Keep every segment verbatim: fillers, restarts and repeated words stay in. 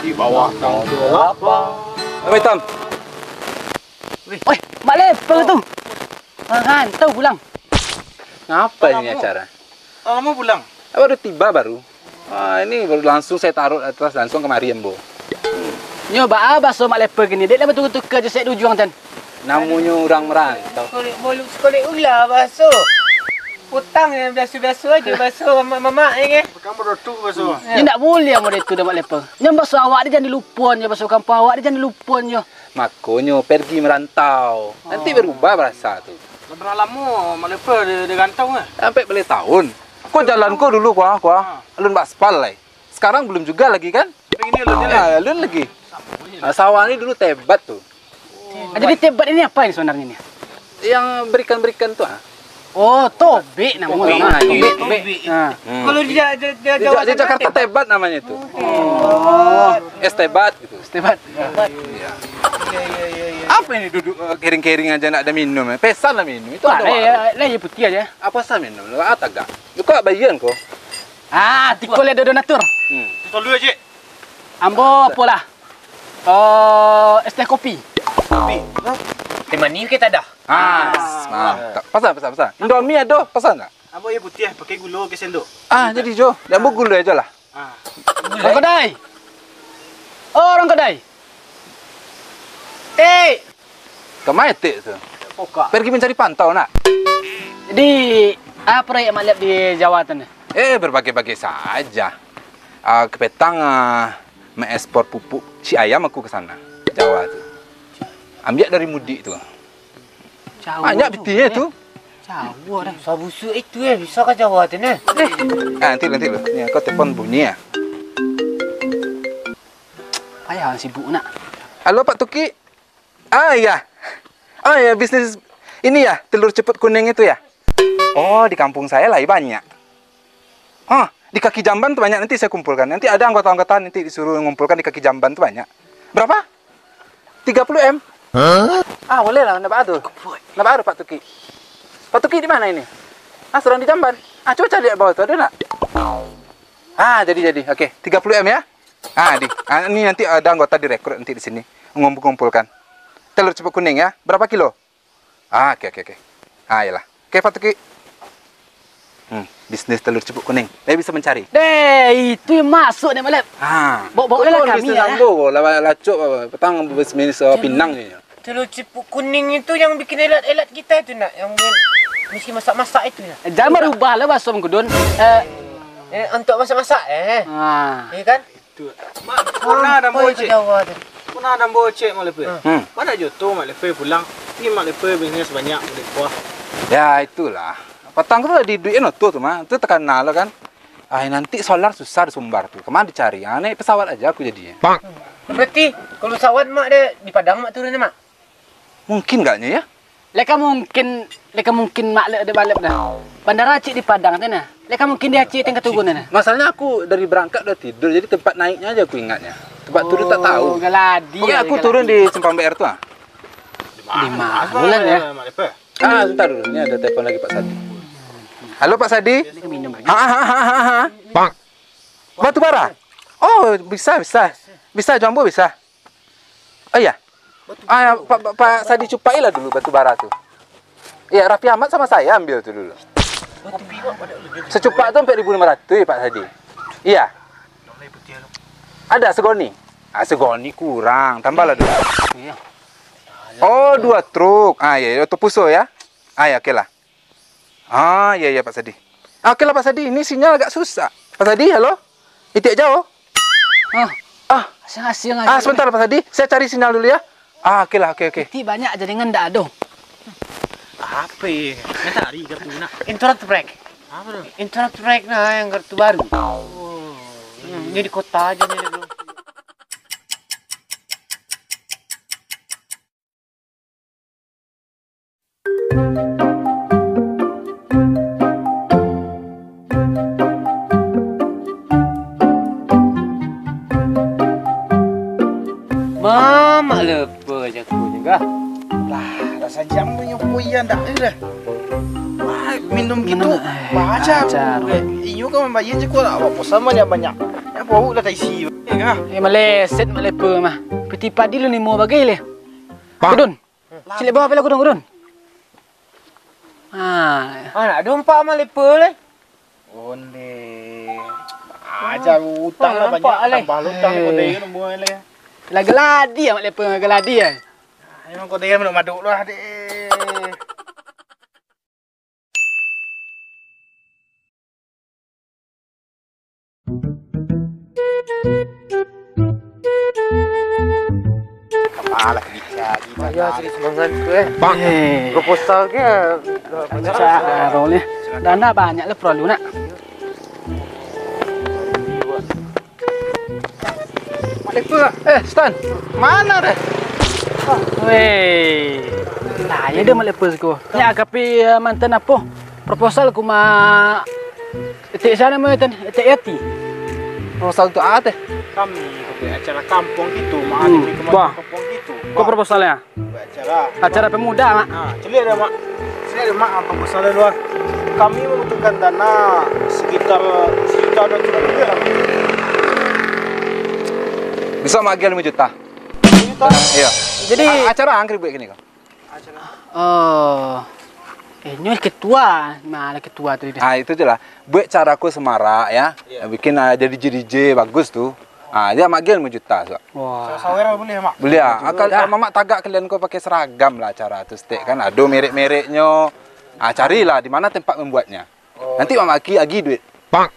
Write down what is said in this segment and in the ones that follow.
Di bawah tangga lapang. Oi, Tam. Wih, Mak Leper tu. Rantau pulang. Ngapa ini acara? Lamo pulang? Baru tiba baru. Ah, ini baru langsung saya taruh atas, langsung kemari ambo. Nyo baa baso Mak Leper kini, dek lah batuka-tuka jo sek di ujuang tan. Namonyo urang merantau. Sekolah bolu, sekolah ulah baso. Utang yang biaso-biaso aja baso mamak-mamak, ya kan? Bukan barotuh baso. Nyo ndak buliah model tu dah Mak Leper. Nyo baso awak dek jan dilupon jo, baso kampuang awak dek jan dilupon jo. Makonyo pergi merantau. Nanti berubah bahasa tu. Lah bara lamo Mak Leper di, di rantau, eh? Sampai baleh tahun. Ko jalan ko dulu, kuah, kuah. Alun baaspal lai. Sekarang belum juga lagi, kan? Tapi ini alun jalan. Ah, alun lagi. Ah, sawah ni dulu tebat tu. Ah, jadi tebat ini apa ini sebenarnya ini? Yang berikan-berikan tu, ah. Oh, tobek namanya. Tobek, ah, tobek, tobek. Ah. Hmm. Kalau di Ja-, Ja-, Ja-, Di Ja-, Jawa di Tengah Jakarta tebat. Tebat namanya itu. Oh. Es tebat gitu. Es tebat. Iya. Iya, iya, iya, iya. Apa ini duduk, eh, kering-kering aja ndak ada minum, eh? Pesan lah minum. Itu ada warung. Lah, ya, lah, ya putih aja. Apa sah minum? Lah, atagak. Kok bayan ko? Ah, tiko le dodo natur. Hmm. Tolu aja. Ambo apolah? Eh, es teh kopi. Kopi. Hah? Teh manih kita dah. Ah, mantap. Pesan, pesan, pesan. Indomie ado, pesan ndak? Ambo aia putiah, pakai gulo ka sendok. Ah, jadi jo. Di ambo gulo aja lah. Ah. Orang kedai. Oh, orang kedai. Eh. Kama etek tu? Pokak. Pergi mencari pantau, nak? Jadi, apa proyek Mak Lep di Jawa tu, nah? Eh, berbagai-bagai saja. Ah, kepetang, ah, mengekspor pupuk si ayam aku ke sana, Jawa tu. Ambiak dari mudik tu. Jauah. Banyak tu, bitihnyo eh. Tu. Jauah dah. Susah busuk itu, eh, bisa ka Jawa tu, nah. Ah, nanti, nanti lu. Ni aku telepon bunyi ya. Payah sibuk nak. Halo, Pak Tuki. Ah, iya. Ah, iya, bisnis ini ya, telur cepuik kuning itu ya. Oh, di kampung saya lah banyak. Ah, di kaki jamban tu banyak, nanti saya kumpulkan. Nanti ada anggota-anggota nanti disuruh ngumpulkan di kaki jamban tu banyak. Berapa? Tiga puluh M? Hah? Ah, boleh lah, ndak baa tu. Ndak baa tu, Pak Tuki. Pak Tuki di mana ini? Ah, sedang di jamban. Ah, coba cari di bawah tu, ada ndak? Ah, jadi, jadi. Oke, tiga puluh M ya. Ah, di. Ah, ini nanti ada anggota direkrut nanti di sini. Ngumpul-ngumpulkan. Telur cepuik kuning ya. Berapa kilo? Ah, oke, oke, oke. Ah, iyalah. Oke, Pak Tuki. Hmm, bisnis telur cepuik kuning. Dia bisa mencari. Deh, itu yang masuk deh, Mak Lep. Ah. Bawa-bawa lah kami bisnis ya. Ambo, lah, lah, lacok, petang bisnis, eh, pinang je. Telur cepuik kuning itu yang bikin elat-elat kita itu, nak. Yang bikin mesti masak-masak itu, nak. Jangan berubah lah bahasa Mengkudun. Eh, eh, untuk masak-masak, eh. Ah. Iya kan? Tu. Mak, pernah ada ambo cek. Pernah ada ambo cek Mak Lepe. Hmm. Mana jo tu Mak Lepe pulang. Ni Mak Lepe bisnis banyak, boleh kuah. Ya, itulah. Patang tu lah di duit no tu, tu mah. Tu terkenal lah kan. Ai, nanti solar susah disumbar tu. Kemana dicari? Ah, naik pesawat aja aku jadinya. Berarti kalau pesawat Mak ada di Padang, Mak turun, Mak? Mungkin gaknya ya? Leka mungkin, leka mungkin Mak Lep ada balap dah. Bandara cik di Padang tu nah. Leka mungkin di Aceh tingkat turun nah. Masalahnya aku dari berangkat udah tidur, jadi tempat naiknya aja aku ingatnya. Tempat turun tak tahu. Oh, galadi. Pokoknya ya, aku galadi. Turun di Simpang B R tu ah. Di mana bulan ya? Ah, sebentar dulu. Ini ada telepon lagi Pak Sadi. Halo Pak Sadi. Ini minum lagi. Ha ha ha ha ha. Bang. Batu bara. Oh, bisa, bisa. Bisa, Jumbo bisa. Oh iya. Ah, Pak, Pak, Pak Sadi cupailah dulu batu bara tu. Iya, Raffi Ahmad sama saya ambil tu dulu. Secupak tu empat ribu lima ratus, Pak Sadi. Iya. Ada segoni. Ah, segoni kurang. Tambahlah dulu. Iya. Oh, dua truk. Ah, iya, iya, oto puso ya. Ah, ya, oke lah. Ah, iya, iya, Pak Sadi. Ah, oke lah, Pak Sadi. Ini sinyal agak susah. Pak Sadi, halo? Itiak jauh? Ah. Ah. Asing-asing aja. Ah, sebentar, Pak Sadi. Saya cari sinyal dulu ya. Ah, oke lah, oke, oke. Itiak banyak jaringan ndak ada. Apa ya? Minta hari kartu nak. Internet break. Apa tu? Internet break nah yang kartu baru. Oh. Hmm, ini di kota aja nih, bro. Mamak lepa jaku juga. Lah, rasa jam punyo kuya ndak ada. Wah, min Minum gitu, eh, baca baca. Inyo kan mambayia je kok lah, proposal banyak-banyak. Ya, bau lah tak isi. Ya kah? Eh, maleset Mak Lepa mah. Piti padi lu nimo bagai leh. Kudun. Cilik bawah pala kudun, kudun. Ah. Anak dompak Mak Lepa leh. Onde. Aja utang lah banyak, tambah utang ni kau deh nombor leh. Lah geladi Mak Lepa, geladi ya. Emang kau deh maduk-maduk lah deh. Apalah bisa di mana? Ayo, cari sumbangan tu, eh. Bang. Eh. Proposal ke? Caro ni. Dana banyak lah perlu nak. Mak Lepa. Eh, Stan. Mana deh? Weh. Nah, ya dia Mak Lepa siko. Nya kapi, eh, mantan apo? Proposal ku ma etek siapa namo etek, etek Yati. Proposal tu a teh? Kami, kapi acara kampung gitu, ma Hmm. Kami kemarin Wah. Kampung gitu. Kok proposalnya? Buat acara. Acara pemuda, Mak. Ah, celiak dah, Mak. Celiak dah, Mak, apa masalah lu, ah? Kami membutuhkan dana sekitar sejuta dua ratus ribu lah, Mak. Bisa maagiah lima juta. Lima juta? Iya. Jadi A-, acara angkri buat gini, kau? Acara. Oh. Eh, nyo ketua, malah ketua tu dia. Ah, itu je lah. Buat cara aku semarak, ya. Iya. Bikin, ah, jadi D J, D J bagus tu. Ah, dia maagiah lima juta, suak. Wah. Sawer boleh, Mak? Boleh, ah. Akal Dah. Mamak tagak kalian ko pakai seragam lah acara tu, stek kan. Ado merek-mereknyo. Ah, carilah di mana tempat membuatnya. Oh. Nanti Mamak agi, agi duit. Bang.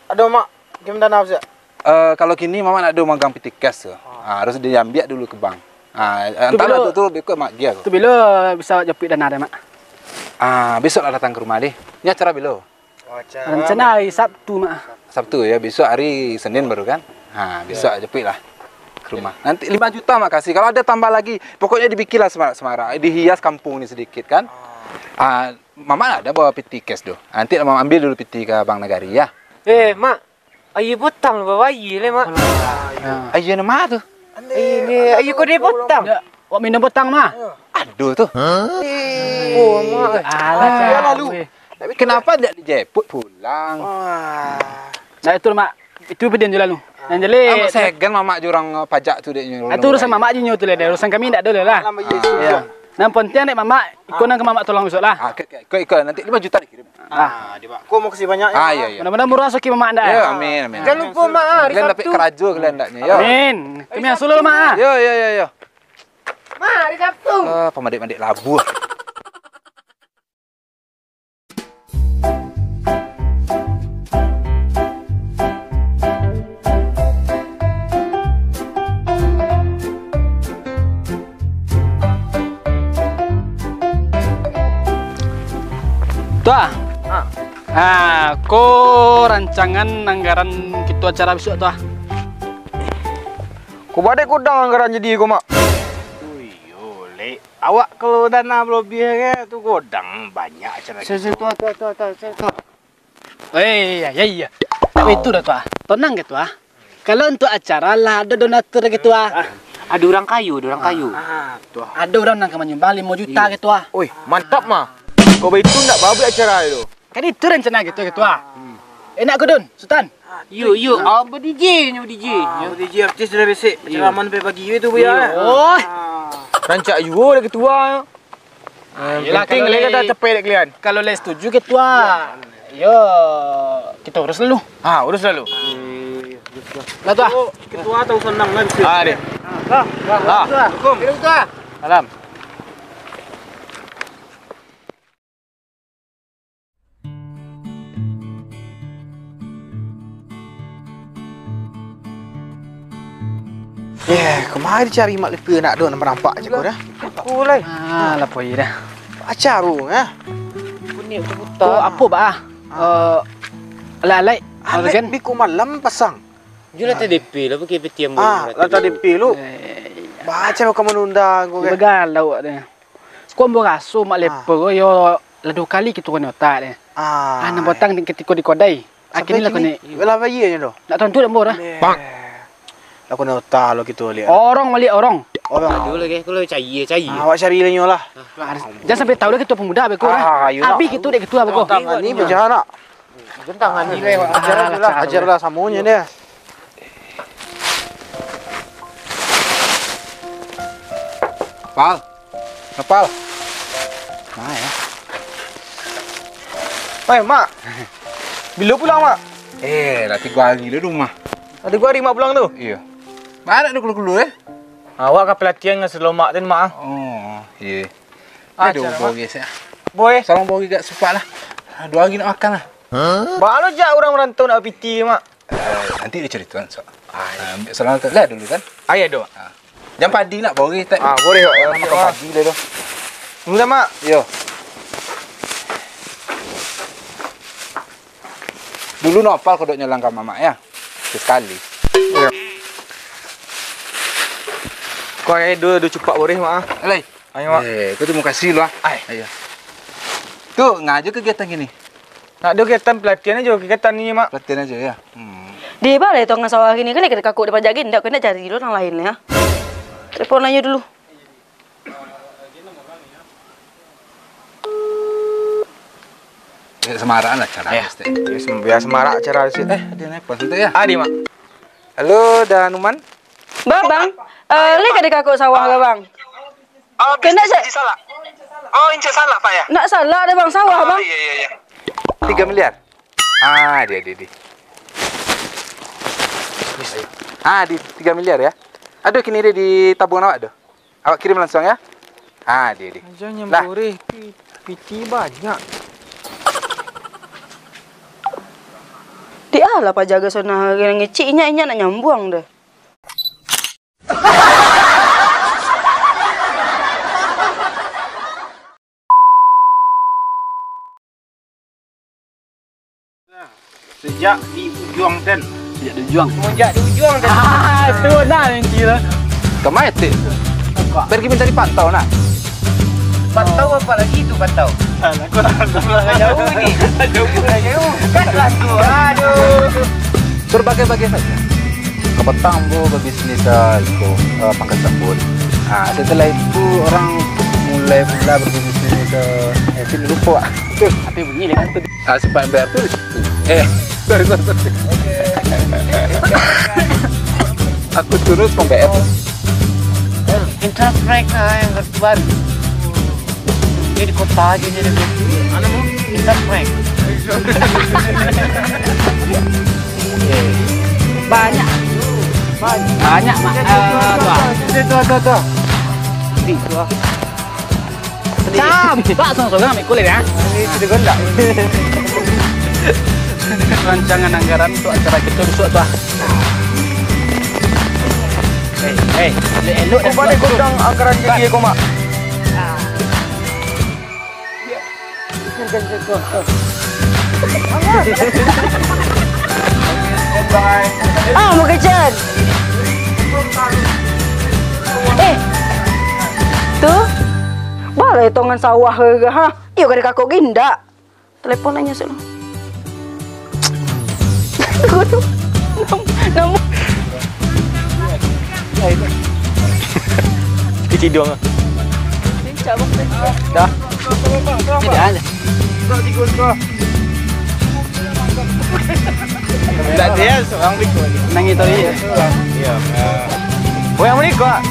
Aduh, Mak. Game dana apa, Sak? Eh, kalau kini Mamak nak ado magang piti cash tu. Ah, harus diambiak dulu ke bank. Ah, Tu antahlah bilo tu, tu, beko Mak agiah tu. Tu bilo bisa japuik dana deh, Mak? Ah, besok lah datang ke rumah deh. Ni acara bilo? Oh, acara. Rencana hari Sabtu, Mak. Sabtu ya, besok hari Senin baru kan? Ha, besok japuik lah ke rumah. Nanti lima juta Mak kasih. Kalau ada tambah lagi, pokoknya dibikinlah semarak-semarak, dihias kampung ni sedikit kan. Ah, Mamak ada bawa piti cash tu. Nanti Mamak ambil dulu piti ke Bank Nagari ya. Eh, Mak, aia potang lah bawa aia leh, Mak. Aia nama tu? Aia ni, aia kau dia potang. Wak minum potang mah. Aduh tu. Oh, Mak. Alah, ya, lalu. Tapi kenapa tidak dijemput pulang? Wah. Nah, itu, Mak. Itu padian je lalu. Yang jelek. Amat segan Mamak jurang pajak tu dek nyo. Itu urusan Mamak je nyo tu lah. Urusan kami ndak ado lah. Alam Yesus. Ya. Nan penting dek Mamak, iko nan ka Mamak tolong besok lah. Ah, oke, oke. Iko, iko, nanti lima juta dikirim. Ah, dia, Pak. Ko makasih banyak ya. Ah, iya, iya. Mudah-mudahan murah rezeki Mamak ndak. Ya, amin, amin. Jangan lupa, Mak, ah, hari Sabtu. Kalian dapat karajo kalian ndaknya, ya. Amin. Kami yang suluh, Mak, ah. Ya, ya, ya, ya. Mak, hari Sabtu. Ah, pamadik-madik labuah. Tuah. Ah. Ah, ko rancangan anggaran kito acara bisuak, Tuah. Ko badek kodang anggaran jadi ko, Mak. Uyo, lek. Awak kalau dana balobiah tu godang banyak acara. Tuah, tuah, tuah, tuah, tuah, tuah. Eh, iya, iya, iya. Itu dah, Tuah. Tenang ke, Tuah? Kalau untuk acara lah, ada donatur ke, Tuah? Ah, ada orang kayu, ada orang kayu. Ah, Tuah. Ada orang nan ka manyumbang lima juta ke, Tuah? Oi, mantap mah. Kau baitu ndak babuat acara tu. Kan itu rencana gitu, ke, Tuah. Enak ke, Dun? Sutan? Yuk, yuk. Ah, ber-DJ nyo, ber-DJ. Ah, ber-DJ artis dari besik. Acara aman sampai pagi tu, Buya. Oh. Rancak juo lah ketua. Ah, yelah, kalau kalian kata lek, capek dek kalian. Kalau lek setuju ketua, yo, kita urus dulu. Ah, urus dulu. Lah, Tuah. Oh, ketua tahu senang lah bisa. Ah, deh. Ah, Tuah. Assalamualaikum. Salam. Eh, kemari cari Mak Lepa nak do nampak-nampak je kau dah. Aku lai. Ah, lapoi dah. Acaru, ah. Kunik berputar. Oh, apo, Bah? Ah. Eh, alai-alai. Alai organ. Biko malam pasang. Jual lah T D P lah, pakai peti ambo. Ah, lah T D P lu. Eh, iya. Baca kau menunda kau, kan? Begalau awak tu. Ko ambo raso Mak Lepa ko yo lah duo kali kito kena otak deh. Ah. Ah, nan patang katiko di kodai. Akhirnyo lah kini. Lah bayia nyo tu. Nak tantu dak ambo dah. Lah kena otak lo kito liak. Orang maliak orang. Oh, bang. Aduh, lagi aku lah cari, cari. Ah, awak cari lah nyo lah. Jan sampai tahu dah ketua pemuda beko lah. Ah, iyo, nak. Abih gitu dek ketua beko. Tangani bajah, nak. Jan tangani lah, ajar aja lah. Ajar lah samonyo dia. Pal. Pal. Nah, ya. Oi, Mak. Bilo pulang, Mak? Eh, lah tigo hari lah di rumah. Lah tigo hari Mak pulang tu? Iyo. Banyak tu kulu-kulu, eh? Awak ka pelatihan dengan si Lomak tu, Mak. Oh, iyo. Aduh, Mak. Boris, ya. Boy. Salam Boris gak supak lah. Duo hari nak makan lah. Baa lo jak urang marantau nak piti, Mak? Eh, nanti diceritakan, sok. Ah, iyo. Ah, ambiak salam tu lah dulu kan. Ah, iyo, dok. Ah. Jan padi nak, Boris, tak? Ah, Boris, Mak. Jan makan padi dah tu. Dulu dah, Mak. Yo. Dulu nopal kodoknyo langkah mamak, ya. Sekali. Iyo. Kau ai duo, duo cupak Boris, Mak, ah. Alai. Ayo, Mak. Eh, kau terima kasih lu, ah. Ai. Ayo. Tu, ngaja kegiatan gini? Nak ado kegiatan pelatihan aja, kegiatan ni, Mak. Pelatihan aja, ya. Hmm. Di baa lai tongan sawah gini, kan lai ka dikakok dek Pak Jagin, ndak kena cari dulu urang lain, ya. Telepon aja dulu. Ya, semarak lah cara. Ayo. Pasti. Ya, sem-, ya, semarak cara sih. Eh, ado yang nelpon, santai ya. Ado, Mak. Halo, Da Numan. Bang, Bang. Eh, lai ka dikakok sawah ka, Bang? Oh, kena injek salah. Oh, injek salah, Pak, ya? Ndak salah dah, Bang, sawah, Bang. Oh, iya, iya, iya. Tigo miliar. Ah, ado, ado, ado. Ah, ado tigo miliar, ya. Ado kini ado di tabungan awak tu. Awak kirim langsung, ya. Ah, ado, ado. Aja nyamburi, pi-, piti banyak. Di alah pajaga sonah ngecek inyak, inyak nak nyambuang dah. Sejak di ujuang den. Sejak di ujuang. Sejak di ujuang den. Ah, tu nah inti tu. Kama etik. Pergi mencari pantau nah. Pantau apa lagi tu pantau? Alah, kau tak tahu lah. Jauh ni. Jauh. Jauh. Kan lah tu. Aduh. Berbagai-bagai saja. Kapatang ambo babisnis, ah, iko, ah, pangkas sabun. Ah, setelah itu orang mulai pula babisnis, ah, eh, sini lupa. Tapi bunyi lah tu. Ah, sempat bayar tu. Eh, sorry, sorry, sorry. Aku turun sempat bayar tu. Interest rate lah yang terbaru. Dia di kota aja dia ada. Mana mau? Kita prank. Banyak. Banyak. Banyak, Mak. Eh, tu, ah. Itu, itu, itu, itu. Itu, ah. Cam, Pak, sorang-sorang ambil kulit, ya. Ini sudah gondak. Rancangan anggaran untuk acara kita besok tu, ah. Eh, eh, elok-elok dah. Kau pandai gondang anggaran jadi, kau, Mak. Ah, mau kejar. Eh, tu, balai tongan sawah ke, ha? Iyo, kada kakok gindak. Telepon aja dulu. Tunggu tu. Nam-, nam-, Kecil dong ah. Dah. Tidak ada. Tak ada ya, seorang biko. Nangis tadi ya. Iya. Oh, yang mana kau?